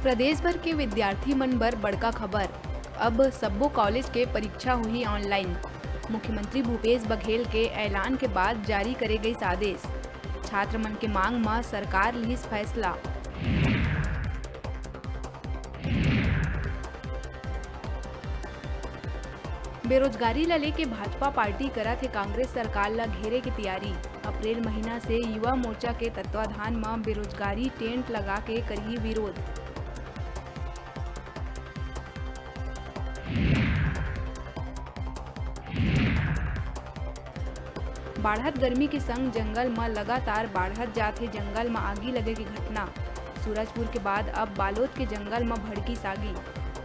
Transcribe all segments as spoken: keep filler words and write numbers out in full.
प्रदेश भर के विद्यार्थी मन बर बड़का खबर, अब सब्बो कॉलेज के परीक्षा होही online। मुख्यमंत्री भूपेश बघेल के ऐलान के बाद जारी करे गइस आदेश। छात्र मन के मांग म सरकार लिहिस फैसला। बेरोजगारी ल लेके भाजपा पार्टी करत हे कांग्रेस सरकार ल घेरे के तियारी। अप्रैल महीना से युवा मोर्चा के तत्वाधान म बेरोजगारी टेंट लगा के करही विरोध। बाढ़त गर्मी के संग जंगल म लगातार बाढ़त जात हे जंगल म आगी लगे के घटना। सूरजपुर के बाद अब बालोद के जंगल म भड़किस आगी।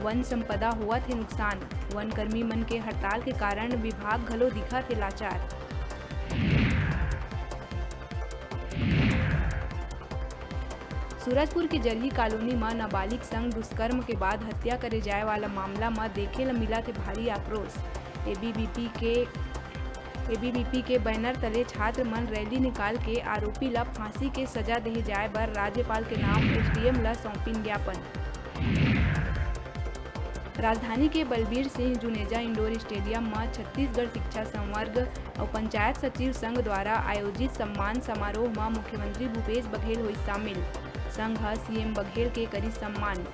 वन संपदा होवत हे नुकसान। वन कर्मी मन के हड़ताल के कारण विभाग घलो दिखत हे लाचार। सूरजपुर के जरही कॉलोनी म नाबालिग संग दुष्कर्म के बाद हत्या करे जाए वाला मामला म देखे ल मिलत हे भारी आक्रोश। एबीवीपी के एबीवीपी के बैनर तले छात्र मन रैली निकाल के आरोपी ल फांसी के सजा देहे जाए बर राज्यपाल के नाम एसडीएम ल सौंपिन ज्ञापन। राजधानी के बलबीर सिंह जुनेजा इंडोर स्टेडियम म छत्तीसगढ़ शिक्षा संवर्ग अउ पंचायत सचिव संघ द्वारा आयोजित सम्मान समारोह म मुख्यमंत्री भूपेश बघेल होइस शामिल। संघ ह सीएम बघेल के करिस सम्मान।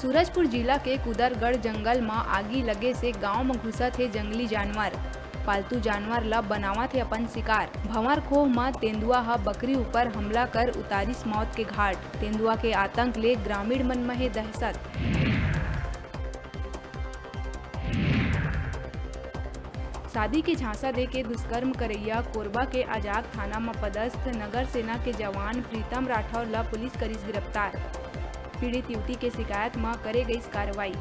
सूरजपुर जिला के कुदरगढ़ जंगल म आगी लगे से गांव म घुसत हे जंगली जानवर। पालतू जानवर ल बनावत हे अपन शिकार। भंवर खोह म तेंदुआ ह बकरी ऊपर हमला कर उतारिस मौत के घाट। तेंदुआ के आतंक ले ग्रामीण मन म हे दहशत। शादी के झांसा देके दुष्कर्म करइया कोरबा के अजाक थाना म पदस्थ नगर सेना के जवान प्रीतम राठौर ल पुलिस करिस गिरफ्तार। पीड़ित युवती के शिकायत म करे गइस कार्रवाई।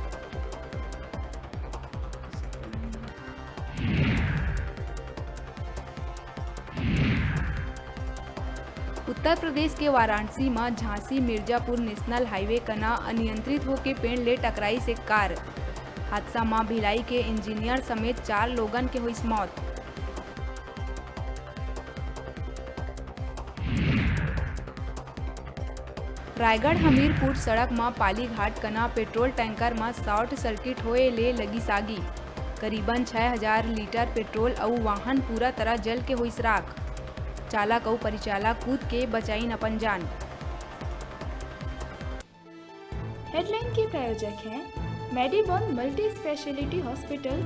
उत्तर प्रदेश के वाराणसी म झांसी मिर्जापुर नेशनल हाईवे कना अनियंत्रित होके पेड़ ले टकराइस एक कार। हादसा म भिलाई के इंजीनियर समेत चार लोगन के होइस मौत। रायगढ़ हमीरपुर सड़क म पालीघाट कना पेट्रोल टैंकर म शॉर्ट सर्किट होए ले लगिस आगी। करीबन छह हजार लीटर पेट्रोल अउ वाहन पूरा तरह जल के होइस राख। चालक अउ परिचालक कूद के बचाइन अपन जान। हेडलाइन के प्रायोजक हैं मेडीबॉन मल्टी स्पेशलिटी हॉस्पिटल,